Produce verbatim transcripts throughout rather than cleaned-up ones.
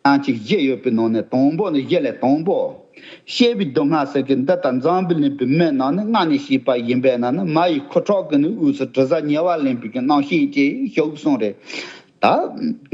ཡང་ཅིག་བཞི་ཡོད་པའི་ནང་ནས་དང་པོ་ནི། བཞི་ལས་དང་པོ། བཤད་པའི་སྡུག་བསྔལ་ཟེར་གི་འདི་ལྟར་འཛམ་བུ་གླིང་པའི་མི་རྣམས་ནི་སྔ་ནས་སྐྱེས་པ་ཡིན་པས་ན་ནི། མ་ཡི་ཁུ་ཁྲག་གིས་ནི་དབུས་སུ་དྲི་ཟ་ཉེ་བར་ལེན་པའི་གི་རྣམ་ཤེས་ཀྱི་ཤུགས་གསུངས་རེད། ད་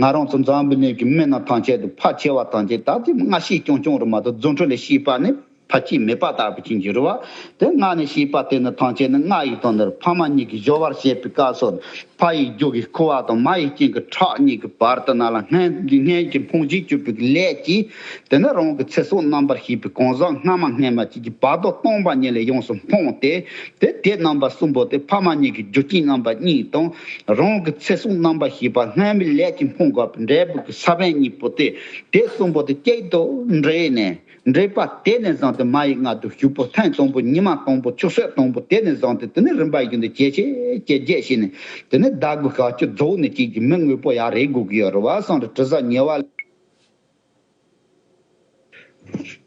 ང་རང་ཚོ་འཛམ་བུ་གླིང་གི་མི་རྣམས་ཐམས་ཅད་དུ་ཕལ་ཆེ་བ་ཐམས་ཅད་ད་དེ་སྔ་ཕྱི་རྐྱང་རྐྱང་རེད་མ་གཏོགས། རྫུ་འཕྲུལ་ལས་སྐྱེས་པ་ནི་ཕལ་ཆེར་མེད་པ་ལྟ་བུ་ཅན་གྱི་རེད་བ། དེ་སྔ་ནས་སྐྱེས་པ་དེ་ནི་ཐམས་ཅད་ནི་མངལ་ཡི་དོན་དེར་ཕ་མ་གཉིས་ཀྱིས་སྦྱོར་བར་བྱེད་པའི་སྐབས་སུ། ཕ་ཡི་རྒྱུ་གི་ཁུ་བ་དང་མ་ཡི་སྐྱེན་གྱི་ཁྲག་གཉིས་ཀྱི་བར་དུ་ན་ལ་སྔན་སྔན་གྱི་འཕོངས་བྱེད་གྱུར་པའི་ལས་ཀྱིས། དེ་ནི་རང་གི་ཚེ་སྲོག་རྣམ་པར་ཤེས་པའི་གང་ཟག་སྔ་མ་སྔན་མ་གཅིག་གི་བར་དོ་སྟོང་པ་ཉིད་ལས་ཡོངས་སུ་འཕངས་ཏེ། དེ་དེ་རྣམ་པ་གསུམ་པོ་དེ་ཕ་མ་གཉིས་ཀྱི་རྒྱུ་རྐྱེན་རྣམ་པ་གཉིས་དང་། རང་གི་ཚེ་སྲོག་རྣམ་པར་ཤེས་པ་སྔ་མའི་ལས་ཀྱིས་འཕངས་དགོས་པའི་འབྲས་བུ་གི་ས་བོན་གཉིས་པོ་དེ། དེ་གསུམ་པོ་དེ་གཅིག་ཏུ་འདྲེས་ནས། འདྲེས་པ་དེ་ནས་བཟུང་སྟེ་མ་ཡི་མངལ་དུ་ཞུགས་པ་ཐེངས་དང་པོ་ཉི་མ་དང་པོ་ཆུ་ཚོད་དང་པོ་དེ་ནས་བཟུང་སྟེ། དེ་ནས་རིམ་པ་བཞིན་དུ་ཇེ་ཆེ་ཇེ་རྒྱས་ཕྱིན་ནས། དེ་ནས་ཟླ་དགུ་ཞག་བཅུ་རྫོགས་ནས་ཅིག་གི་མི་དངོས་པོ་ཡང་རེག་དགོས་ཀྱི་ཡོད་རེད་བ་གསུངས་རེད། དྲི་ཟ་ཉེ་བ་ལས།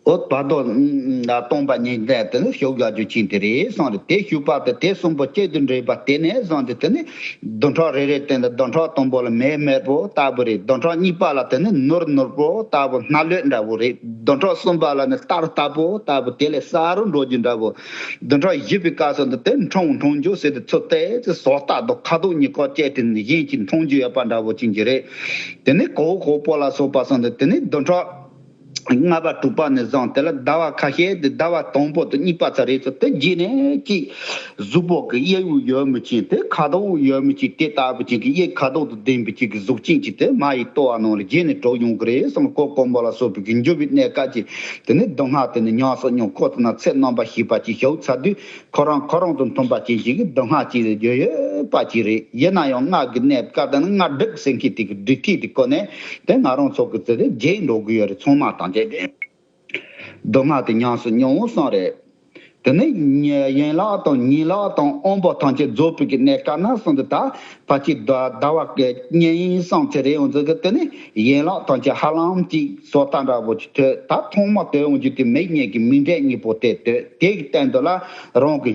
འོ་བར་དོ་སྟོང་པ་ཉིད་ལས་དེ་ནི་ཞུགས་དགོས་རྒྱུ་ཅན་དེ་རེད་གསུངས་རེད། དེ་ཞུགས་པ་དེ་དེ་གསུམ་པོ་གཅིག་ཏུ་འདྲེས་པ་དེ་ནས་བཟུང་སྟེ། དེ་ནི་བདུན་ཕྲག་རེ་རེ་སྟེང་དུ་བདུན་ཕྲག་དང་པོ་ལ་མེ་དམར་པོ་ལྟ་བུ་རེད། བདུན་ཕྲག་གཉིས་པ་ལ་དེ་ནི་ནོར་ནོར་པོ་ལྟ་བུ་སྣ་ལོད་འདྲ་བོ་རེད། བདུན་ཕྲག་གསུམ་པ་ལ་ནི་སྟར་ལྟ་བུ་ལྟ་བུ་དེ་ལས་གསར་རུ་འགྲོ་རྒྱུ་འདྲ་བོ། བདུན་ཕྲག་བཞི་པའི་སྐབས་སུ་འདི་དེ་འཕྲང་འཕྲང་རྒྱུ་ཟེར་དུས་ཚོད་དེ་ཚེ་སོ་ལྟ་དང་ཁ་དོག་གཉིས་ཀ་བཅས་ཏེ་ནི་གཞན་གྱིས་མཐོང་རྒྱུ་ཡོད་པ་འདྲ་བོ་ཅན་གྱི་རེད། དེ་ནི་གོ་གོ་པོ་ལ་སོགས་པ་སོང་སྟེ། དེ་ནི་བདུན་ཕྲག་ལྔ་པ་དྲུག་པ་ནས་བཟུང་དེ་ལ་ཟླ་བ་ཁ་ཤས་དེ་ཟླ་བ་དང་པོ་དང་གཉིས་པ་ཚར་རེད་ཚོ། དེ་རྗེས་ནས་ཅིག་གཟུགས་པོ་གི་དབྱིབས་ཡོད་མི་ཅན་དེ། ཁ་དོག་ཡོད་མི་ཅན་དེ་ལྟ་བུ་ཅན་གྱི་དབྱིབས་ཁ་དོག་དང་ལྡན་པའི་ཅིག་གི་གཟུགས་ཅན་ཅིག་དེ་མ་ཡི་ལྟོ་བ་ནང་ལ་རྗེས་ནས་གྲུབ་ཡོང་གི་རེད་གསུངས། གོ་གོ་པོ་ལ་སོགས་པའི་གི་འགྱུར་བའི་གནས་སྐབས་ཀྱི་དེ་ནི་སྡུག་བསྔལ་དེ་ནི་ཉམས་སུ་མྱོང་། ཁོ་ཚོ་ན་ཚེ་རྣམ་པར་ཤེས་པ་ཅིག་ཞུགས་ཚར་དུས། ཁོ་རང་ཁོ་རང་དང་མཐུན་པ་ཅན་ཞིག་གི་སྡུག་བསྔལ་ཅིག་ཡོད་ཡོད་པ་ཅིག་རེད། ཡིན་ན་ཡང་སྔགས་ཀྱི་གནས་སྐབས་དང་ནི་སྔགས་སྒྲུབ་ཟེར་མཁན་དེ་གི་སྒྲུབ་ཐབས་དེ་ཁོ་ནས་དེ་ང་རང་ཚོ་གི་ཚེ་དེ་བརྗེད་འགྲོ་གི་ཡོད་རེད། ཚང་མ་དང་བཅས་ཏེ་སྡུག་བསྔལ་དེ་ཉམས་སུ་མྱོང་བསམ་རེད། དེ་ནས་ཡན་ལག་དང་ཉིང་ལག་དང་དབང་པོ་ཐམས་ཅད་རྫོགས་པའི་གི་གནས་སྐབས་ན་གསུངས་ཏེ། ད་ཕལ་ཆེར་ཟླ་ཟླ་བ་གི་གཉིས་གསུམ་ཚེ་རེ་ཡོང་ཚེ་གི་དེ་ནས་ཡན་ལག་ཐམས་ཅད་ཧ་ལམ་ཅིག་སོ་ལྟ་འདྲ་བོ་ཅིག་ཐོས། ད་ཐོག་མ་ཐོས་ཡོང་རྒྱུ་དེ་མིག་གཉིས་ཀྱི་མིག་འབྲས་གཉིས་པོ་དེ་ཐོས། དེ་གི་སྟེང་དུ་ལ་རང་གི་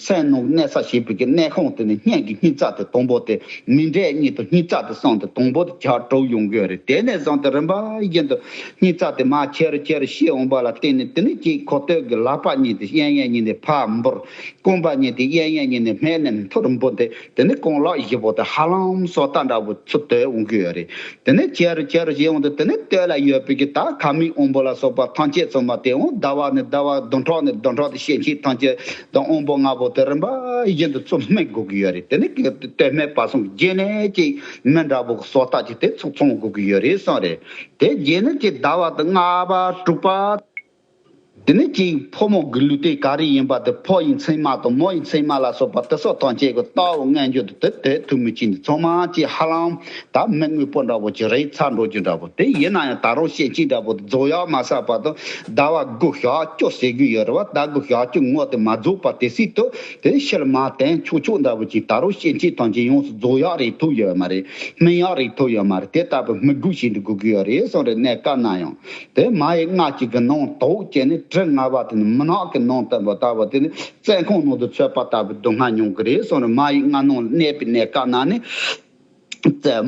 སེམས་ནང་གནས་ས་བྱེད་པའི་གི་གནས་ཁང་དེ་ནི་སྙིང་གི་སྙིང་རྩ་དེ་དང་པོ་དེ། མིག་འབྲས་གཉིས་དང་སྙིང་རྩ་དེ་གསུམ་དེ་དང་པོ་དེ་ཆགས་གྲུབ་ཡོང་གི་ཡོད་རེད། དེ་ནས་བཟུང་སྟེ་རིམ་པ་བཞིན་དུ་སྙིང་རྩ་དེ་མར་ཆེ་རུ་ཆེ་རུ་སྐྱེ་འོང་བ་ལ་བརྟེན་ནས། དེ་ནས་ཅིག་ཁོ་ཐོད་ཀྱི་ལག་པ་གཉིས་དེ་གཡས་གཡོན་གཉིས་ནས་ཕར་འབུར། རྐང་པ་གཉིས་དེ་གཡས་གཡོན་གཉིས་ནས་སྨད་ནས་མཐོ་རུ་འབུར་ཏེ། དེ་ནས་རྐང་ལག་བཞི་པོ་དེ་ཧ་ལམ་སོ་ལྟ་འདྲ་བོ་ཚུར་ཐོན་འོང་གི་ཡོད་རེད། དེ་ནས་ཆེ་རུ་ཆེ་རུ་སྐྱེ་འོང་དུས། དེ་ནས་སྟོད་ལ་ཡོད་པའི་གི་ད་ཁ་མིག་དབང་པོ་ལ་སོགས་པ་ཐམས་ཅད་ཚང་མ་དེ་འོང་ཟླ་བ་ནས་ཟླ་བ། བདུན་ཕྲག་ནས་བདུན་ཕྲག་ཏུ་སྐྱེ་མཆེད་ཐམས་ཅད་དང་དབང་པོ་ལྔ་པོ་དེ་རིམ་པ་བཞིན་དུ་ཚུར་སྨིན་དགོས་ཀྱི་ཡོད་རེད། དེ་ནས་གི་སྟོད་སྨད་བར་གསུམ་རྗེས་ནས་ཅིག་མི་འདྲ་བོ་གི་སོ་ལྟ་ཅིག་དེ་ཚུར་ཚང་དགོས་ཀྱི་ཡོད་རེད་གསུངས་རེད། དེ་རྗེས་ནས་ཅིག་ཟླ་བ་དང་ལྔ་པ་དྲུག་པ། དེ་ནས་ཅིག་ཕོ་མོ་གི་ལུས་རྟེན་ག་རེ་ཡིན་པ་དེ། ཕོ་ཡི་མཚན་མ་དང་མོ་ཡི་མཚན་མ་ལ་སོགས་པ་དེ་སོགས་ཐམས་ཅད་ཀྱི་ལྟ་བ་མངོན་གྱུར་དུ་དེ་དེ་ཐུག་མི་ཅན་དེ་ཚང་མ་ཅིག་ཧ་ལམ་ད་མི་དངོས་པོ་འདྲ་བོ་ཅིག་རེག་ཚར་འགྲོ་རྒྱུ་འདྲ་བོ། དེ་ཡིན་ན་ཡང་ད་རུང་སྐྱེ་མཆེད་འདྲ་བོ་དེ་རྫོགས་ཡག་མ་ཚར་བར་དུ་ཟླ་བ་དགུ་ཞག་བཅུ་ཟེར་གྱི་ཡོད་རེད་བ། ཟླ་དགུ་ཞག་བཅུ་ངོ་དེ་མ་རྫོགས་པ་དེ་སྲིད་དུ་དེ་ཕྱིར་མར་དེང་ཆོག་ཆོག་འདྲ་བོ་ཅིག་ད་རུང་སྐྱེ་མཆེད་ཐམས་ཅད་ཡོངས་སུ་རྫོགས་ཡག་རེག་ཐུབ་ཡོད་མ་རེད། སྨིན་ཡག་རེག་ཐུབ་ཡོད་མ་རེད། དེ་ལྟ་བུ་མི་དགོས་ཤིག་འདི་དགོས་ཀྱི་ཡོད་རེད་གསུངས་རེད། གནས་སྐབས་ན་ཡང་། དེ་མ་ཡི་མངལ་གཅིག་གི་ནང་དུ་སྐྱེས་ནས་དྲི་ང་བ་དེ་ནི་མུན་ནག་གི་ནང་དུ་འབོ་ལྟ་བུ་དེ་ནི་བཙོན་ཁང་ནང་དུ་ཚུད་པ་ལྟ་བུའི་སྡུག་བསྔལ་མྱོང་གི་རེད་གསུངས་རེད། མ་ཡི་མངལ་ནང་ལ་གནས་པའི་གནས་སྐབས་ན་ནི།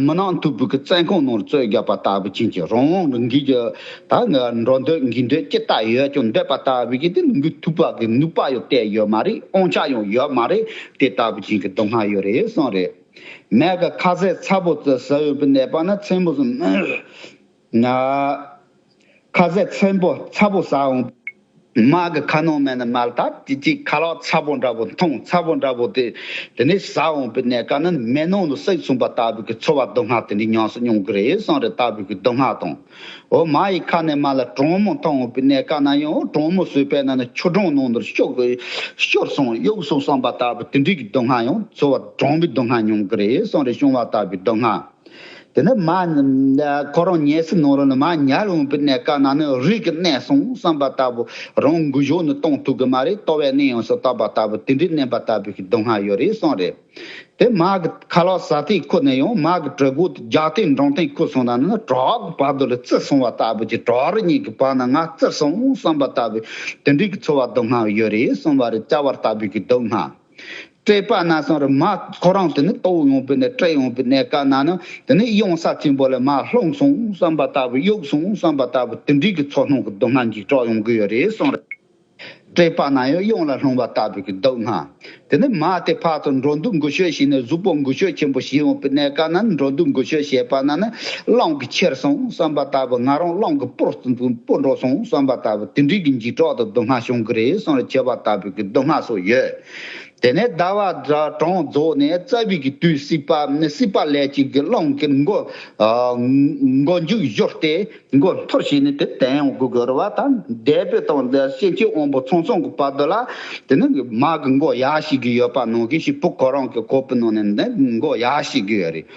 མུན་ནག་འཐུག་པའི་གི་བཙོན་ཁང་ནང་ལ་བཙོས་བཞག་པ་ལྟ་བུ་ཅན་གྱི། རང་དབང་གི་འགྱུར་ད་ང་འགྲོ་འདོད་འགྱུར་འདོད་ཅི་ལྟར་ཡོད་ཀྱང་འདོད་པ་ལྟ་བུ་གི་དེ་འགུལ་ཐུབ་པ་གི་ནུས་པ་ཡང་གཏད་ཡོད་མ་རེད། དབང་ཆ་ཡང་ཡོད་མ་རེད། དེ་ལྟ་བུ་ཅན་གྱི་སྡུག་བསྔལ་ཡོད་རེད་གསུངས་རེད། མ་གི་ཁ་ཟས་ཚ་པོ་ཟ་ཡོང་པའི་གནས་སྐབས་ན་མཚན་མོ་སུ། ང་ཁ་ཟས་ཚན་པོ་ཚ་པོ་ཟ་འོང་། མ་གི་ཁ་ནང་མེད་ན་མ་ལ་ད་ཅི་ཅི་ཁ་ལག་ཚ་པོ་འདྲ་པོ་འཐུང་། ཚ་པོ་འདྲ་པོ་དེ་དེ་ནས་ཟ་འོང་པའི་གནས་སྐབས་ན་མེ་ནང་དུ་བསྲེགས་སོང་པ་ལྟ་བུའི་གི་ཚོར་བ་སྡུག་བསྔལ་དེ་འདྲ་ཉམས་སུ་མྱོང་གི་རེད་གསུངས་རེད། ལྟ་བུའི་གི་སྡུག་བསྔལ་དང་། འོ་མ་ཡི་ཁ་ནས་མ་ལ་གྲང་མོ་འཐུང་འོང་པའི་གནས་སྐབས་ན་ཡང་། གྲང་མོ་ཟོས་པས་ན་ནི་ཆུ་གྲང་ནང་དུ་ཤོར་གི་ཤོར་སོང་གཡུགས་སོང་བསམ་པ་ལྟ་བུ་དེ་འདྲའི་གི་སྡུག་བསྔལ་ཡང་། ཚོར་བ་གྲང་བའི་སྡུག་བསྔལ་མྱོང་གི་རེད་གསུངས་རེད། བཤང་བ་ལྟ་བུའི་སྡུག་བསྔལ། དེ་ནས་མ་ཁོ་རང་ཉལ་སའི་ནང་རོ་ནས་མར་ཉལ་འོང་པའི་གནས་སྐབས་ན་ནི་རིགས་ཀྱིས་མནན་སོང་བསམ་པ་ལྟ་བུ། རང་མགོ་གཞུག་ནས་གཏོང་ཐུབ་ཀྱི་མ་རེད། ལྟོ་བས་མནན་ཡོང་སོང་བསམ་པ་ལྟ་བུ་དེ་འདྲའི་མནན་པ་ལྟ་བུའི་གི་སྡུག་བསྔལ་ཡོད་རེད་གསུངས་རེད། དེ་མ་གི་ཁ་ལག་ཟ་ཐེངས་ཁུར་ནས་ཡང་མ་གི་གྲོད་ཁོག་རྒྱགས་ཐེངས་འགྲངས་ཐེངས་ཁུར་སོང་ན་ནི་བྲག་གི་བར་དུ་ལ་བཙིར་སོང་བ་ལྟ་བུ་གི། བྲག་རི་གཉིས་ཀྱི་བར་ན་ང་བཙིར་སོང་བསམ་པ་ལྟ་བུ་དེ་འདྲའི་གི་ཚོར་བ་སྡུག་བསྔལ་ཡོད་རེད་གསུངས་པ་རེད། བཅའ་བ་ལྟ་བུའི་གི་སྡུག་བསྔལ། སྤྲད་པ་ན་སོང་རེད། མ་ཁོ་རང་དེ་ནི་ལྟོ་ཡོང་པའི་ནས་སྤྲད་ཡོང་པའི་གནས་སྐབས་ན་ནི་དེ་ནི་གཡུང་ས་ཆེན་པོ་ལ་མ་ལྷུང་སོང་བསམ་པ་ལྟ་བུ། གཡུག་སོང་བསམ་པ་ལྟ་བུ། དེ་འདྲའི་གི་ཚོར་སྣང་གི་སྡུག་བསྔལ་འཇིགས་སྐྲག་ཡོང་གི་ཡོད་རེད་གསུངས་རེད། སྤྲད་པ་ན་ཡང་གཡུང་ལ་ལྷུང་བ་ལྟ་བུའི་གི་སྡུག་བསྔལ། དེ་ནི་མ་དེ་ཕར་ཚུར་འགྲོ་འདུག་འགུལ་སྐྱོད་བྱས་ནས་གཟུགས་པོ་འགུལ་སྐྱོད་ཆེན་པོ་བྱེད་འོང་པའི་གནས་སྐབས་ན་ནི། འགྲོ་འདུག་འགུལ་སྐྱོད་བྱས་པ་ན་ནི་རླུང་གིས་ཁྱེར་སོང་བསམ་པ་ལྟ་བུ། ང་རང་རླུང་གིས་སྤོར་སྤོར་འགྲོ་སོང་བསམ་པ་ལྟ་བུ། དེ་འདྲའི་གི་འཇིགས་སྐྲག་དང་སྡུག་བསྔལ་བྱུང་གི་རེད་གསུངས་རེད། ཁྱེར་བ་ལྟ་བུའི་གི་སྡུག་བསྔལ་སོགས་ཡོད། དེ་ནས་ཟླ་བ་གྲངས་རྫོགས་ནས་རྩ་བའི་གི་དུས་སྲིད་པ་ནི། སྲིད་པ་ལས་ཀྱི་གི་རླུང་གི་མགོ་ཨ་མགོ་མཇུག་བཞུར་ཏེ་མགོ་མཐོར་ཕྱིན་ནས་དེ་དན་ཡོང་དགོས་དགོས་རེད་བ། ད་འདས་པའི་དང་འདས་སེམས་ཅན་དབང་པོ་ཚང་ཚང་གི་བར་དུ་ལ་དེ་ནི་མ་གི་མགོ་ཡར་ཞིག་གི་ཡོད་པ་ནང་བཞིན་ཞིག་བུ་ཁོ་རང་གི་ཁོག་པའི་ནང་ནས་འདི་མགོ་ཡར་ཞིག་གི་ཡོད་རེད།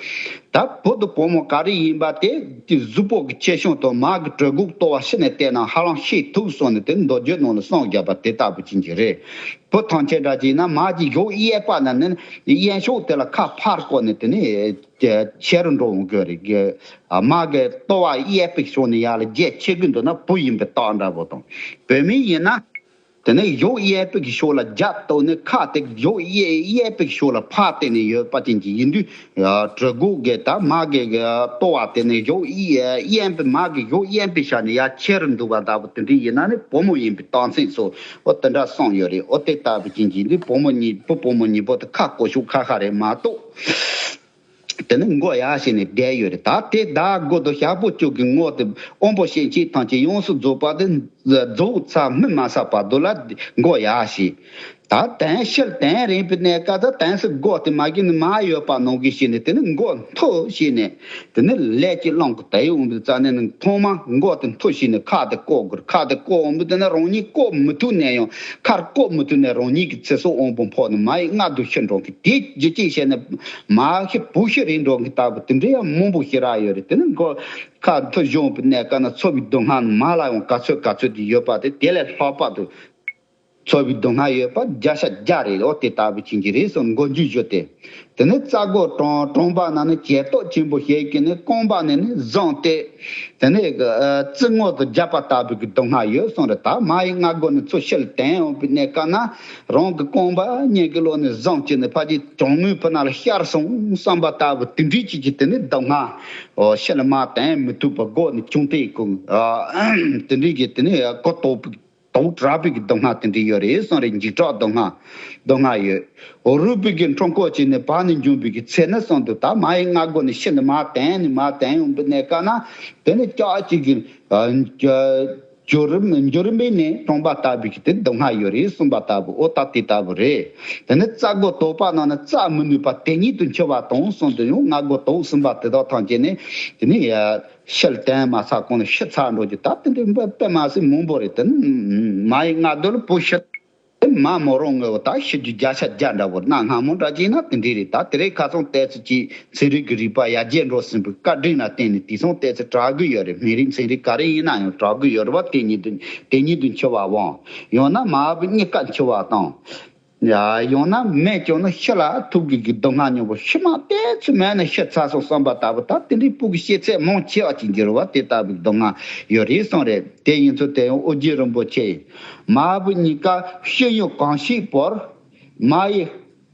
ད་བུ་དང་བུ་མོ་ག་རེ་ཡིན་པ་དེ་དེ་གཟུགས་པོ་གི་ཁྱེར་སོང་དང་མ་གི་གྲོད་ཁོག་ལྟོ་བ་ཕྱི་ནས་བལྟས་ན་ཧ་ལམ་ཤེས་ཐུབ་སོང་ནས། དེ་མདོ་རྒྱུད་ནང་ལ་གསུངས་བཞག་པ་དེ་ལྟ་བུ་ཅན་གྱི་རེད། བུ་ཐམས་ཅད་འདྲ་ཅིག་ན་མ་གི་གཡོག་གཡས་པ་ན་ནི་གཡས་ཕྱོགས་དེ་ལ་ཁ་ཕར་བསྐོར་ནས་དེ་ནི་ཆེ་རུ་འགྲོ་འོང་གི་རེད། མ་གི་ལྟོ་བ་གཡས་པའི་ཕྱོགས་ནས་ཡར་ལ་རྒྱ་ཆེ་གི་འདུག་ན་བུ་ཡིན་པའི་རྟགས་འདྲ་པོ་དང་། བུད་མེད་ཡིན་ན་དེ་ནི་གཡོག་གཡས་པའི་ཕྱོགས་ལ་རྒྱ་གཏོགས་ནས་ཁ་དེ་གཡོག་གཡས་གཡས་པའི་ཕྱོགས་ལ་ཕར་བསྟན་ནས་ཡོད་པ་ཅན་གྱི་ཡིན་དུས། གྲོད་ཁོག་གི་ད་མ་གི་ལྟོ་བ་དེ་ནི་གཡོག་གཡས་པའི་མ་གི་གཡོག་གཡས་པའི་ཕྱོགས་ནས་ཡར་ཆེ་རུ་འདུག་པ་ལྟ་བུ་དེ་འདྲ་ཡིན་ན་ནི་བུ་མོ་ཡིན་པའི་རྟགས་མཚན་སོགས་འོ་དེ་འདྲ་གསུངས་ཡོད་རེད། འོ་དེ་ལྟ་བུ་ཅན་གྱི་འདི་བུ་མོ་གཉིས་བུ་བུ་མོ་གཉིས་པོ་དེ་ཁ་བསྐོར་ཤུགས་ཁ་ཁ་རེད་མ་གཏོགས། དེ་ནི་མགོ་ཡར་ཕྱིན་ནས་བསྡད་ཡོད་རེད། ད་དེ་ཟླ་དགུ་དང་ཞག་པོ་བཅུ་གི་ངོ་དེ་དབང་པོ་སྐྱེ་མཆེད་ཐམས་ཅད་ཡོངས་སུ་རྫོགས་པ་དེ་རྫོགས་ཚར་སྨིན་མ་ཚར་བར་དུ་ལ་མགོ་ཡར་ཕྱིན། ད་དན་ཕྱིར་དན་རིང་པའི་གནས་སྐབས་ད་དན་སི་མགོ་དེ་མ་གི་ནི་མ་ཡོད་པ་ནང་གི་ཕྱིན་ནས་དེ་ནི་མགོ་མཐོ་ཕྱིན་ནས་དེ་ནི་ལས་ཀྱི་རླུང་གི་དེ་ཡོང་དུས་རྩ་ནས་ནི་ཐོག་མ་མགོ་དེ་མཐོ་ཕྱིན་ནས་ཁ་དེ་བསྐོར་དགོས། ཁ་དེ་བསྐོར་འོང་དུས་དེ་ནི་རང་ཉིད་བསྐོར་མི་ཐུབ་ནས་ཡང་ཁར་བསྐོར་མི་ཐུབ་ནས་རང་ཉིད་ཀྱི་ཚེ་སྲོག་དབང་པོ་འཕོག་ནས་མ་ཡི་མངལ་དུ་ཤི་འགྲོ་གི། དེ་རྒྱུ་ཅིག་བཤད་ནས་མ་ཤི་བུ་ཤི་རེད་འགྲོ་གི་ལྟ་བུ་དེ་འདྲ་ཡང་མང་པོ་ཞེ་དྲག་ཡོད་རེད། དེ་ནི་མགོ་ཁ་མཐོ་བཞོན་པའི་གནས་སྐབས་ན་ཚོར་བའི་སྡུག་བསྔལ་མ་ལ་ཡང་ག་ཚོད་ག་ཚོད་དེ་ཡོད་པ་དེ་དེ་ལས་ལྷག་པ་དུ་ཚོར་བའི་སྡུག་བསྔལ་ཡོད་པ་བརྒྱ་ཆ་བརྒྱ་རེད། འོ་དེ་ལྟ་བུ་ཅན་གྱི་རེད་གསུངས། མགོ་མཇུག་བཞུར་ཏེ། དེ་ནས་རྩ་སྒོ་གྲོང་གྲོང་པ་ན་ནི་བྱད་སྟོབས་ཆེན་པོ་ཞིག་གིས་ནི་རྐང་པ་ནས་ནི་བཟུང་སྟེ། དེ་ནས་ཨ་རྩིབ་ངོས་སུ་བརྒྱབ་པ་ལྟ་བུའི་གི་སྡུག་བསྔལ་ཡོད་གསུངས་རེད། ད་མ་ཡི་མངལ་སྒོ་ནས་ཚུར་ཕྱིར་དེད་འོང་པའི་གནས་སྐབས་ན་རང་གི་རྐང་པ་གཉིས་ཀྱི་ལོགས་ནས་བཟུང་བྱས་ནས་ཕ་གི་གྱང་མོའི་བུ་ན་ལ་ཤར་སོང་བསམ་པ་ལྟ་བུ་དེ་འདྲའི་ཅིག་གི་དེ་ནས་སྡུག་བསྔལ། འོ་ཕྱིར་མ་དེད་མི་ཐུབ་པ་སྒོ་ནས་ཆུང་དེ་ཀུན་དེ་འདྲའི་གི་དེ་ནས་གོ་རྟོགས་པའི་དོག་དྲག་པའི་གི་སྡུག་བསྔལ་དེ་འདྲ་ཡོད་རེད་གསུངས་རེད། འཇིགས་སྐྲག་སྡུག་བསྔལ་སྡུག་བསྔལ་ཡོད། རུས་པའི་གི་འཁྲུལ་འཁོར་བྱས་ནས་བར་ནས་འབྱུང་བའི་གི་ཚེ་ན་གསུངས་འདུག་ད་མ་ཡི་མངལ་སྒོ་ནས་ཕྱིར་ནས་མར་དེད་ནས་མར་དེད་ཡོང་པའི་གནས་སྐབས་ན་དེ་ནས་ལྕགས་གཅིག་གི་ཨ་འགྱུར་འགྱུར་མེད་ནས་གྲོང་པ་ལྟ་བུའི་གི་དེ་སྡུག་བསྔལ་ཡོད་རེད་གསུངས་པ་ལྟ་བུ། འོ་ད་དེ་ལྟ་བུ་རེད། དེ་ནས་རྩ་སྒོ་དོག་པ་ནང་ན་རྩ་མི་ནུས་པ་དེ་ཉིད་དུ་འཆི་བ་དང་གསུངས་འདུག་ཡང་མངལ་སྒོ་དོག་ཟིན་པ་དེ་དག་ཐམས་ཅད་ནི་དེ་ནས་ཡ། ཕྱིར་དེད་མ་ཚར་གོང་ལ་ཤི་ཚར་འགྲོ་རྒྱུ་ད་དེ་འདྲའི་དཔེ་དཔེ་མ་སྲིད་མང་པོ་རེད། དེ་ནི་མ་ཡི་མངལ་སྒོ་ལ་བུ་ཤི། དེ་མ་མོ་རང་ངོ་བོ་ད་ཤི་རྒྱུ་བརྒྱ་ཆ་བརྒྱ་འདྲ་བོ། གནའ་སྔ་མོ་འདྲ་ཅིག་ན་དེ་འདྲའི་རེད། ད་དེ་རིང་ཁ་སང་ཏོག་ཙམ་ཅིག་ཚན་རིག་གི་རིག་པ་ཡར་རྒྱས་འགྲོ་ཟིན་པའི་བཀའ་དྲིན་ལ་བརྟེན་ནས་དེང་སང་ཏོག་ཙམ་དྲག་གི་ཡོད་རེད། སྨན་རིག་ཚན་རིག་ག་རེ་ཡིན་ན་ཡང་དྲག་གི་ཡོད་རེད་བ། དེ་ཉིད་དུ་དེ་ཉིད་དུ་འཆི་བ་དབང་། ཡང་ན་མ་བུ་གཉིས་ཀ་འཆི་བ་དང་། ཡ། ཡང་ན་སྨན་བཅོས་ན་ཤི་ལ་ཐུག་གི་གི་སྡུག་བསྔལ་མྱོང་བ། ཤི་མ་ཏོག་ཙམ་མེད་ན་ཤི་ཚར་སོང་བསམ་པ་ལྟ་བུ། ད་དེ་འདྲའི་བུ་གི་ཤི་ཚད་མང་ཆེ་བ་ཅིག་འགྱུར་བ་དེ་ལྟ་བུའི་སྡུག་བསྔལ་ཡོད་རེད་གསུངས་རེད། དེ་ཡིན་ཚུལ་དེ་ཡང་ཨོ་རྒྱན་རིན་པོ་ཆེ་ཡིས་མ་བུ་གཉིས་ཀ་ཤི་ཡོང་གང་ཤེས་བོར། མ་ཡི་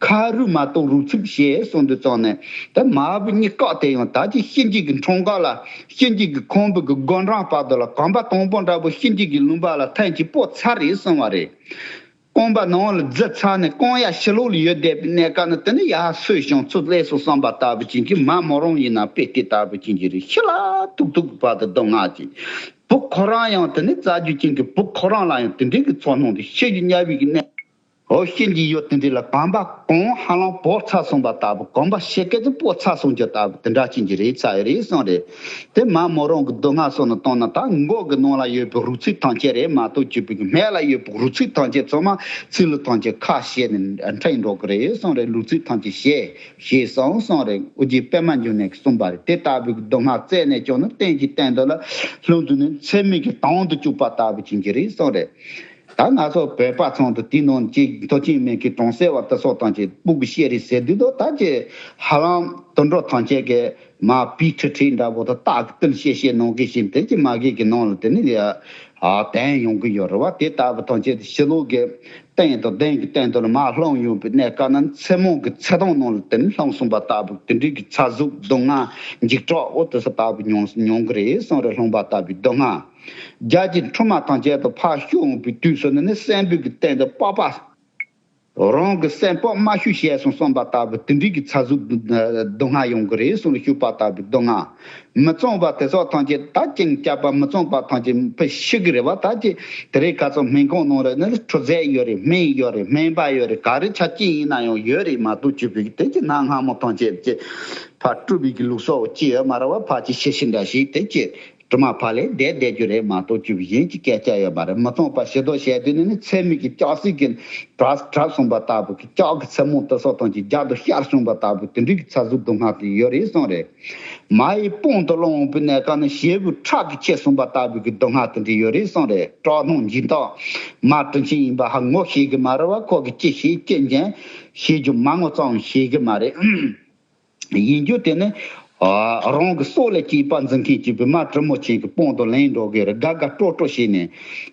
ཁ་རུས་མ་གཏོགས་རོ་ཚིགས་ཞེས་གསུངས་དུས་ཙང་ནས། ད་མ་བུ་གཉིས་ཀ་དེ་ཡང་ད་ཅི་གཤིན་རྗེ་གི་འཁྲུངས་སྐར་ལ་གཤིན་རྗེ་གི་ཁང་བུ་གི་སྒོ་འགྲམ་བར་དུ་ལ་གོམ་པ་དང་པོ་འདྲ་བོ་གཤིན་རྗེ་གི་ལུང་པ་ལ་ཐེངས་གཅིག་སྤོ་ཚར་རེད་གསུངས་པ་རེད། རྐང་པ་ནང་ལ་འཛུལ་ཚར་ནས་རྐང་ཡ་ཕྱི་ལོགས་ལ་ཡོད་བསྡད་པའི་གནས་སྐབས་ན་དེ་ནི་ཡར་སོས་ཤིང་ཚུར་སླེབས་སོང་བསམ་པ་ལྟ་བུ་ཅན་གྱི། མ་མོ་རང་ཡིན་ན་དཔེ་དེ་ལྟ་བུ་ཅན་གྱི་རེད། ཤི་ལ་ཐུག་ཐུག་གི་བར་དུ་སྡུག་བསྔལ་ཅིག་བུ་ཁོ་རང་ཡང་དེ་ནི་རྩ་རྒྱུ་ཅན་གྱི་བུ་ཁོ་རང་ལ་ཡང་དེ་འདྲའི་གི་ཚོར་སྣང་དེ་ཤི་རྒྱུ་དམྱལ་བའི་གི་གནས། འོ་ཤི་རྒྱུ་ཡོད་དེ་འདྲའི་ལ་གོམ་པ་གང་ཧ་ལམ་བོར་ཚར་སོང་བ་ལྟ་བུ། གོམ་པ་ཕྱེད་ཀ་ཙམ་སྤོ་ཚར་སོང་རྒྱུ་ལྟ་བུ་དེ་འདྲ་ཅན་གྱི་རེད་ཚར་རེད་གསུངས་རེད། དེ་མ་མོ་རང་གི་སྡུག་བསྔལ་སོགས་ནི་བཏང་ན་ད་མགོ་གི་ནང་ལ་ཡོད་པའི་རུས་ཚིགས་ཐམས་ཅད་རེད་མ་གཏོགས་བཅུ་པའི་གི་སྨད་ལ་ཡོད་པའི་རུས་ཚིགས་ཐམས་ཅད་ཚང་མ་ཚིལ་ལུ་ཐམས་ཅད་ཁ་བཤད་ནས་འཕྲེང་འགྲོ་གི་རེད་གསུངས་རེད། རུས་ཚིགས་ཐམས་ཅད་བཤད་བཤད་སོང་གསུངས་རེད། ཨོ་རྒྱན་པད་མ་འབྱུང་གནས་ཀྱིས་གསུངས་པ་རེད། དེ་ལྟ་བུའི་གི་སྡུག་བསྔལ་བཙལ་ནས་ཀྱང་ནི་གཏན་གྱི་སྟེང་དུ་ལ་ལྷུང་དུ་ནི་ཚད་མེད་ཀྱི་དོང་དུ་བཅུག་པ་ལྟ་བུ་ཅན་གྱི་རེད་གསུངས་རེད། ད་ང་ཚོ་བོད་པ་ཚང་དུ་དེའི་ནང་གཅིག་མཐོ་ཆེན་སྨན་གྱི་གྲོང་གསེབ་བ་དེ་སོགས་དང་གཅིག་སྤུ་གུ་བཤད་རེས་ཟེར་དུས་དོ་ད་ཅི་ཧ་ལམ་དུད་འགྲོ་ཐམས་ཅད་ཀྱི་མ་བུ་ཁྲི་ཁྲི་འདྲ་བོ་དང་སྟག་གི་ཏིལ་བཤད་བཤད་ནང་གི་བཞིན་དེ་ཅི་མ་གི་གི་ནང་ལ་དེ་ནི་ཡ་ཨ་དན་ཡོང་གི་ཡོད་རེད་བ། དེ་ལྟ་བུ་ཐམས་ཅད་ཕྱི་ལོགས་ཀྱི་ སྟེང་དང་གདན་གྱི་སྟེང་དུ་ལ་མར་ལྷུང་ཡོང་བའི་གནས་སྐབས་ན་མཚན་མོ་གི་ཚེ་ཐང་ནང་ལ་དེ་ནི་ལྷུང་སོང་བ་ལྟ་བུ་དེ་འདྲའི་གི་ཚ་ཟུག་སྡུག་བསྔལ་འཇིགས་སྐྲག་འོ་དེ་ཚོ་ལྟ་བུ་མྱོང་མྱོང་གི་རེད་གསུངས་རེད། ལྷུང་བ་ལྟ་བུའི་སྡུག་བསྔལ། རྒྱ་གྱི་འཕྲུལ་མ་ཐམས་ཅད་དུ་ཕར་ཤོར་འོང་བའི་དུས་སུ་ནི་ནི་སྲིན་པོ་གི་སྟེང་དུ་པགས་པ། རང་གི་སེམས་པ་མ་ཤུ་བྱས་སོང་བསམ་པ་ལྟ་བུ་དེ་འདྲའི་གི་ཚ་ཟུག་སྡུག་བསྔལ་ཡོང་གི་རེད་གསུངས་ལ་ཤུག་པ་ལྟ་བུའི་སྡུག་བསྔལ། མི་གཙང་བ་དེ་ཚོ་ཐམས་ཅད་ད་ཅིང་སྐྱག་པ་མི་གཙང་བ་ཐམས་ཅད་ཕི་ཤི་གི་རེད་བ། ད་ཅི་དེ་རིང་ཁ་སང་སྨན་ཁང་ནང་རེད་ན་ཁྲུ་ཟས་ཡོད་རེད། སྨན་ཡོད་རེད། སྨན་པ་ཡོད་རེད། ག་རེ་ཆ་ཅི་ཡིན་ན་ཡང་ཡོད་རེད་མ་གཏོགས་ཅི་བི་དེ་ཅི་ན་སྔ་མོ་ཐམས་ཅད་ཅི་ཕ་སྤྲུལ་བའི་གི་ལུགས་སྲོལ་ཅི་ཡོད་མ་རེད་བ། ཕ་ཅི་ཤི་ཤི་འདྲ་ཞིག་དེ་ཅི། དྲི་མ་ཕ་ལས་བསྡད་བསྡད་རྒྱུ་རེད་མ་གཏོགས་ཅི་གཞན་གྱི་སྐད་ཆ་ཡོད་མ་རེད། མི་གཙང་བ་ཞེ་དྲག་བྱས་དུས་ནི་ནི་ཚད་མེད་ཀྱི་ལྕགས་སྲེག་གི་གྲབས་གྲབས་སོང་བ་ལྟ་བུ་གི་ལྕགས་ཀྱི་ཚེར་མོ་དེ་སོགས་དང་གཅིག་རྒྱབ་ཏུ་ཤར་སོང་བ་ལྟ་བུ་དེ་འདྲའི་གི་ཚ་ཟུག་སྡུག་བསྔལ་དེ་ཡོད་རེད་གསུངས་རེད། མ་ཡི་དཔུང་དུ་ལོང་བའི་གནས་སྐབས་ནི་ཞེ་བོ་ཁྲག་གིས་ཆད་སོང་བ་ལྟ་བུ་གི་སྡུག་བསྔལ་དེ་འདྲ་ཡོད་རེད་གསུངས་རེད། སྐྲག་སྣང་འཇིགས་སྐྲག་མ་དྲིན་ཆེན་ཡིན་པ་ཧ་ངོ་ཤེས་གི་མ་རེད་བ། ཁོ་གི་ཅི་ཤེས་ཅི་མཁྱེན་ཤེས་རྒྱུ་མ་ངོ་ཙམ་ཤེས་གི་མ་རེད། ཡིན་རྒྱུ་དེ་ནི། ཨ། རང་གི་སྲོག་ལས་གཅེས་པར་འཛིན་མཁན་གཅིག་པུས་མ་དྲིན་མོ་ཆེན་གྱི་དཔུང་དུ་ལེན་འགྲོ་གི་རེད། དགའ་དགའ་སྤྲོ་སྤྲོ་བྱས་ནས།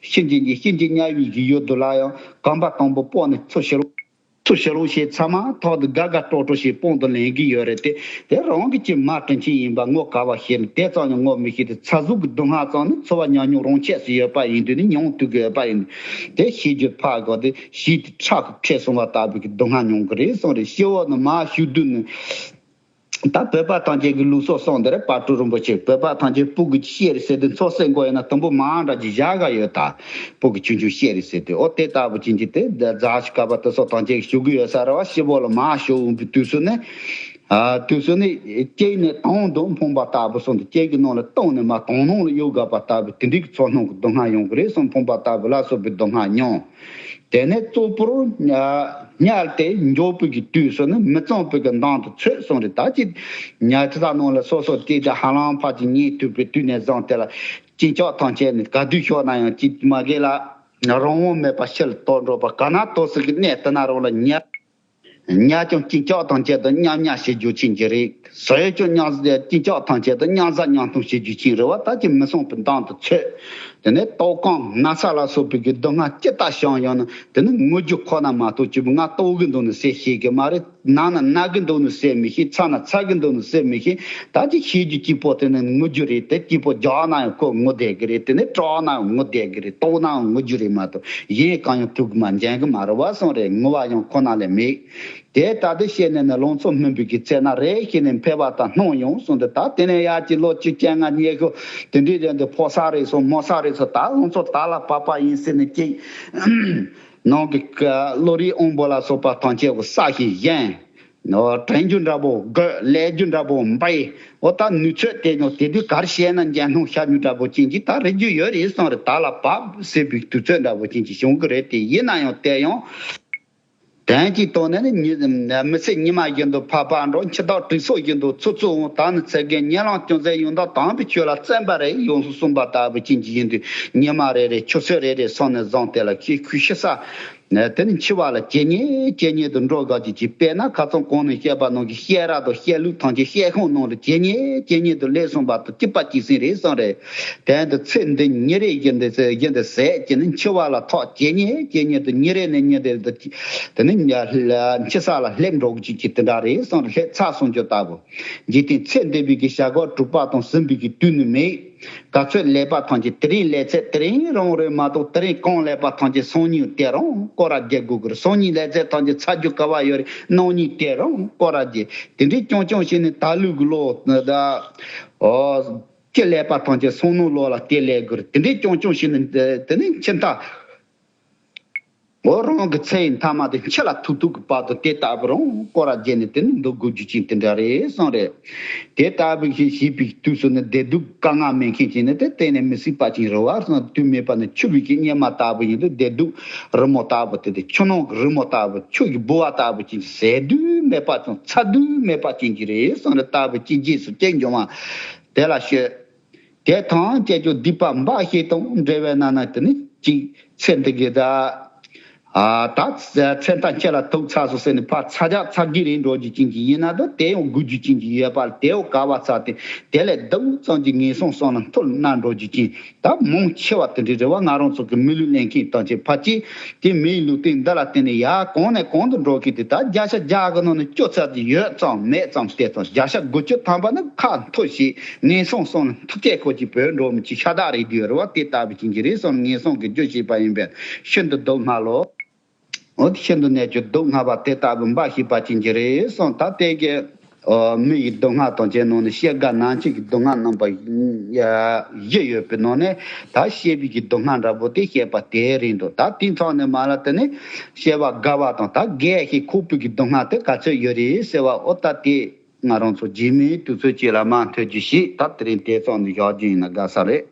གཤིན་རྗེ་གཤིན་རྗེ་དམྱལ་བའི་གི་ཡུལ་དུ་ལ་ཡང་གོམ་པ་དང་པོ་སྤོ་ནས་ཚུར་ཕྱིར་ཚུར་ཕྱིར་ལོག་བྱས་ཚང་མ་ཐོག་ཏུ་དགའ་དགའ་སྤྲོ་སྤྲོ་བྱས་དཔུང་དུ་ལེན་གི་ཡོད་རེད་དེ། དེ་རང་གི་ཅི་མ་དྲིན་ཆེན་ཡིན་པ་ངོ་ག་བ་ཤེས་ནས་དེ་ཙམ་ཡང་ངོ་མི་ཤེས་ཏེ་ཚ་ཟུག་གི་སྡུག་བསྔལ་ཙམ་ནི་འཚོ་བ་ཉམས་མྱོང་རང་ཆས་སུ་ཡོད་པ་ཡིན་དུས་ནི་མྱོང་ཐུབ་གི་ཡོད་པ་ཡིན། དེ་ཤེས་རྒྱུ་ཕར་དགོས་ཏེ་ཞིག་ཏུ་ཁྲག་གི་ཁྲེས་སོང་བ་ལྟ་བུའི་གི་སྡུག་བསྔལ་མྱོང་གི་རེད་གསུངས་རེད། སྤྱི་བོ་ནི་མར་ཞུ་དུས་ནི། ད་བོད་པ་ཐམས་ཅད་ཀྱི་ལུགས་སྲོལ་གསུངས་འདི་རེད། དཔལ་སྤྲུལ་རིན་པོ་ཆེ་བོད་པ་ཐམས་ཅད་སྤུ་གུ་གཅིག་སྐྱེས་རེད་ཟེར་དུས་མཚོ་སེ་མགོ་ཡིན་ན་དུམ་བུ་མང་འདྲ་གྱི་བཞག་ག་ཡོད་ད། སྤུ་གུ་ཆུང་ཆུང་སྐྱེས་རེད་ཟེར་དུས་ཨོ་དེ་ལྟ་བུ་ཅན་གྱི་དེ་རྫ་ཞིག་ག་པ་དེ་སོགས་ཐམས་ཅད་ཞུ་གི་ཡོད་ས་རེད་བ། སྤྱི་བོ་ལ་མར་ཞུ་འོང་བའི་དུས་སུ་ནི། ཨ། དུས་སུ་ནི་སྐྱེས་ནས་དོང་དུ་འཕངས་པ་ལྟ་བུ་སོང་དུ་སྐྱེས་ཀྱི་ནང་ལ་བཏང་ནས་མ་དོང་ནང་ལ་གཡུག་ག་པ་ལྟ་བུ་དེ་འདྲའི་གི་ཚོར་སྣང་གི་སྡུག་བསྔལ་ཡོང་གི་རེད་གསུངས། འཕངས་པ་ལྟ་བུ་ལ་སོགས་པའི་སྡུག་བསྔལ་མྱོང་། དེ་ནས་གཙོ་བོར་ཉལ་ཏེ་འགྱོགས་པའི་གི་དུས་སུ་ནི་མི་གཙང་པའི་གི་མདངས་དུ་ཚོས་གསུངས་རེད། ད་ཅི་ཉལ་ཁྲི་ལ་ནང་ལ་སོ་སོ་སྐྱེས་ཏེ་ཧ་ལམ་ཕར་ཅིག་ཉལ་ཐུབ་པའི་དུས་ནས་བཟུང་དེ་ལ་ཅི་ལྕོགས་ཐམས་ཅད་ནི་ག་དུས་ཤོར་ན་ཡང་ཅི་མ་གི་ལ་རང་དབང་མེད་པ་ཕྱི་ལ་ལྟོགས་འགྲོ་བ་ག་ན་ལྟོགས་སྲིད་ཀྱི་གནས་དེ་ན་རང་ལ་ཉལ། ཉལ་ཀྱང་ཅི་ལྕོགས་ཐམས་ཅད་དུ་མཉམ་མཉམ་བྱེད་རྒྱུ་ཅན་གྱི་རེད། ཟས་ཀྱང་མཉམ་ཅི་ལྕོགས་ཐམས་ཅད་དུ་མཉམ་ཟ་མཉམ་འཐུང་བྱེད་རྒྱུ་ཅན་རེད་བ། ད་ཅི་མི་གཙང་པའི་མདངས་དུ་ཚོས། དེ་ནས་ལྟོགས་སྐོམ་ན་ཚ་ལ་སོགས་པའི་གི་སྡུག་བསྔལ་ཅི་ལྟར་བྱུང་ཡང་ན་དེ་ནི་ངུ་རྒྱུ་ཁོ་ན་མ་གཏོགས་ཅི་ང་ལྟོགས་གི་འདུག་ནི་ཟེར་ཤེས་གི་མ་རེད། ན་ན་ན་གི་འདུག་ནི་ཟེར་མི་ཤེས། ཚ་ན་ཚ་གི་འདུག་ནི་ཟེར་མི་ཤེས། ད་ཅི་ཤེས་རྒྱུ་གཅིག་པོ་དེ་ནི་ངུ་རྒྱུ་རེད། དེ་གཅིག་པོ་རྒྱག་ན་ཡང་ཁོ་ངུ་བསྡད་གི་རེད། དེ་ནི་སྐྲག་ན་ཡང་ངུ་བསྡད་གི་རེད། ལྟོགས་ན་ཡང་ངུ་རྒྱུ་རེད་མ་གཏོགས་གཞན་གང་ཡང་ཐུབ་གི་མ་འཇན་གི་མ་རེད་བ་གསུངས་རེད། ངུ་བ་ཡང་ཁོ་ན་ལས་མེད། དེ་ལྟ་སྟེ་བཤད་ནས་ནི་ལང་ཚོ་སྨིན་པའི་གི་ཚེ་ན་རེ་ཞིག་ནས་ཕེབས་པ་དང་སྣང་ཡོང་གསུངས་ཏེ། ད་དེ་ནས་ཡར་གྱི་ལོ་བཅུ་བཅོ་ལྔ་ཉེར་དགུ་དེ་འདྲའི་རིང་དུ་ཕོ་གསར་རེད་སོང་མོ་གསར་རེད་སོང་། ད་ལང་ཚོ་ད་ལ་བབ་པ་ཡིན་ཟེར་ནས་ཅིག་ནང་གི་བློ་རིག་དབང་པོ་ལ་སོགས་པ་ཐམས་ཅད་ཀྱི་ས་ཞིག་བཞེངས། དྲན་རྒྱུ་འདྲ་པོ་དགོས། ལས་རྒྱུ་འདྲ་པོ་འབའི་འོ་ད་ནུས་ཚོད་དེ་ཉོ་དེ་དུས་གར་བཤད་ན་འཇན་སྣང་ཤར་རྒྱུ་འདྲ་པོ་ཅན་གྱི་ད་རེ་རྒྱུ་ཡོད་རེད་གསུངས་རེད། ད་ལ་བབ་ཟེར་བའི་དུས་ཚོད་འདྲ་པོ་ཅན་གྱི་བྱུང་གི་རེད། དེ་ཡིན་ན་ཡང་དེ་ཡང་། དོན་གྱི་ཐོག་ནས་ནི་ཉི་མི་ཚེ་ཉི་མ་བཞིན་དུ་འཕགས་པ་འགྲོ། འཆི་བདག་དྲུག་སོགས་བཞིན་དུ་ཚུར་ཚུར་འོང་། ད་ནི་ཚེ་རྒན་ཉེ་ལམ་སྐྱོང་མཛད་ཡོན་བདག་དམ་པའི་ཆོས་ལ་བརྩོན་པ་རེད། ཡོངས་སུ་གསུངས་པ་ལྟ་བུ་ཅན་གྱི་ཡིན་དུས་ཉི་མ་རེ་རེ་ཆུ་ཚོད་རེ་རེ་སོང་ནས་བཟུང་དེ་ལ་ཤི་ཁུ་ཤི་ས་དེ་ནི་འཆི་བ་ལ་ཇེ་ཉེ་ཇེ་ཉེ་དུ་འགྲོ་དགོས་ཀྱི་ཅིག་དཔེར་ན་ཁ་སང་གོང་ནས་བཤད་པ་ནང་གི་བཤད་ར་དང་བཤད་ལུགས་ཐམས་ཅད་བཤད་ཁང་ནང་ལ་ཇེ་ཉེ་ཇེ་ཉེ་དུ་སླེབས་སོང་བ་དང་གཅིག་པ་གཅིག་སྲིང་རེད་གསུངས་རེད། དེ་འདི་ཚེ་འདི་ཉིན་རེ་བཞིན་དུ་བཞིན་དུ་ཟད་ཀྱི་ནི་འཆི་བ་ལ་ཐོག་ཇེ་ཉེ་ཇེ་ཉེ་དུ་ཉིན་རེ་ནས་ཉིན་རེ་དུ་དེ་ནི་འཆི་ས་ལ་སླེབས་འགྲོ་གི་ཅིག་དེ་འདྲ་རེད་གསུངས་རེད། སླེབས་ཚར་སོང་རྒྱུ་ལྟ་བུ། འཇིག་རྟེན་ཚེ་འདས་པའི་གི་བྱ་སྒོ་གྲུབ་པ་དང་ཟིན་པའི་གི་དུས་ནི་མེད། ག་ཚོད་ལས་པ་ཐམས་ཅད་དེ་རིང་ལས་ཚད་དེ་རིང་རང་རེད་མ་གཏོགས་དེ་རིང་གང་ལས་པ་ཐམས་ཅད་སང་ཉིན་དེ་རང་སྐོར་ར་རྒྱག་དགོས་ཀྱི་རེད། སང་ཉིན་ལས་ཚད་ཐམས་ཅད་ཚར་རྒྱུ་ག་བ་ཡོད་རེད། གནངས་ཉིན་དེ་རང་སྐོར་ར་རྒྱག་དེ་འདྲའི་རྐྱང་རྐྱང་བྱས་ནས་ད་ལུས་ཀྱི་ལོ་ད་ཨོ་སྤྱི་ལས་པ་ཐམས་ཅད་སང་ཉིན་ལོ་ལ་དེ་ལས་དགོས་རེད། དེ་འདྲའི་རྐྱང་རྐྱང་བྱས་ནས་དེ་ནི་འཆི་མཐའ། འོ་རང་གི་ཚེ་ཡི་མཐའ་མ་དེ་འཆི་ལ་ཐུག་ཐུག་གི་བར་དུ་དེ་ལྟ་བུ་རང་སྐོར་ར་བརྒྱབ་ནས་དེ་ནི་འདུག་དགོས་རྒྱུ་ཅན་དེ་འདྲ་རེད་གསུངས་རེད། དེ་ལྟ་བུ་ཞིག་བྱེད་པའི་དུས་སུ་ནི་བདེ་སྡུག་དཀའ་ངལ་མེད་མཁན་ཅིག་ནི་དེ་གཏན་ནས་མི་སྲིད་པ་ཅིག་རེད་བ་གསུངས། དུས་མེད་པ་ནི་ཆུ་བོའི་གི་གཉེར་མ་ལྟ་བུ་ཡིན་དུས་བདེ་སྡུག་རི་མོ་ལྟ་བུ་དེ་དེ་ཆུ་ནང་གི་རི་མོ་ལྟ་བུ་ཆུ་ཡི་ལྦུ་བ་ལྟ་བུ་ཅིག་ཟད་དུས་མེད་པ་ཅིག་ཚ་དུས་མེད་པ་ཅིག་གི་རེད་གསུངས་རེད། ལྟ་བུ་ཅིག་རྗེས་སུ་སྐྱེ་འགྱུར་བ་དེ་ལ་ཤོད། དེ་དང་བཅས་ཀྱང་སྡིག་པ་འབའ་ཞིག་དང་འབྲེལ་བའི་ནང་ན་དེ་ནི་གཅིག་ཚེ་འདི་གི་ད་ ཨ་ད་ཚེ་ཐག་ཁྱེད་ལ་ཐུག་ཚར་སོང་ཟེར་ནས་ཕར་ཚ་རྒྱག་ཚ་གི་རེད་འགྲོ་རྒྱུ་ཅན་གྱི་ཡིན་ན་ད་དེ་ཡང་དགོས་རྒྱུ་ཅན་གྱི་ཡོད་པ་དེའོ་ག་བ་ཚ་སྟེ་དེ་ལས་སྡུག་ཙམ་གྱི་ངན་སོང་གསུམ་ལ་ཐུག་ན་འགྲོ་རྒྱུ་ཅན་ད་མང་ཆེ་བ་དེ་འདྲ་རེད་བ། ང་རང་ཚོ་གི་མི་ལུས་ལེན་མཁན་དང་བཅས་ཕལ་ཆེར་དེ་མིའི་ལུས་རྟེན་འདི་ལ་བརྟེན་ནས་ཡར་གོང་ནས་གོང་དུ་འགྲོ་མཁན་དེ་ད་བརྒྱ་ཆ་བརྒྱ་གི་ནང་ནས་སྐྱོ་ཚད་དེ་ཡོད་ཙམ་མེད་ཙམ་བལྟས་ཙང་བརྒྱ་ཆ་དགུ་བཅུ་ཐམ་པ་ནི་ཁ་འཐོར་ཞིག་ངན་སོང་གསུམ་ལ་ཐུག་སྐྱེས་ཁོ་ཅིག་བོད་འགྲོ་མི་ཅིག་ཤ་སྟག་རེད་དུས་རེད་བ། དེ་ལྟ་བུ་ཅན་གྱི་རེད་སོང་ངན་སོང་གི་རྒྱུ་བྱས་པ་ཡིན་པས་ཤིན་ཏུ་སྡུག་བསྔལ་ལོ། འོ་དེ་ཤིན་ཏུ་ནས་ཀྱི་སྡུག་བསྔལ་བ་དེ་ལྟ་བུ་འབའ་ཞིག་པ་ཅན་གྱི་རེད་སོང་། ད་དེ་གི་ཨོ་མི་ཡི་སྡུག་བསྔལ་དང་བཅས་ནང་ནས་སྐྱེ་རྒ་ན་འཆི་གི་སྡུག་བསྔལ་རྣམ་པ་བཞི་ཡོད་པའི་ནང་ནས་ད་སྐྱེ་བའི་གི་སྡུག་བསྔལ་འདྲ་པོ་དེ་བཤད་པ་དེ་རེད་འདུག་ད་དེ་ཚང་ནས་མ་ལ་དེ་ནས་སྐྱེ་བ་རྒ་བ་དང་ད་རྒས་ཤིང་འཁོགས་པའི་གི་སྡུག་བསྔལ་དེ་ག་ཚོད་ཡོད་རེད་ཟེར་བ། འོ་ད་དེ་ང་རང་ཚོ་རྗེས་མའི་དུས་ཚོད་ཅིག་ལ་མ་མཐུད་རྒྱུ་ཞིག་ད་དེ་རིང་དེ་ཙམ་ནས་བཞག་རྒྱུ་ཡིན་ན་དགའ་ས་རེད།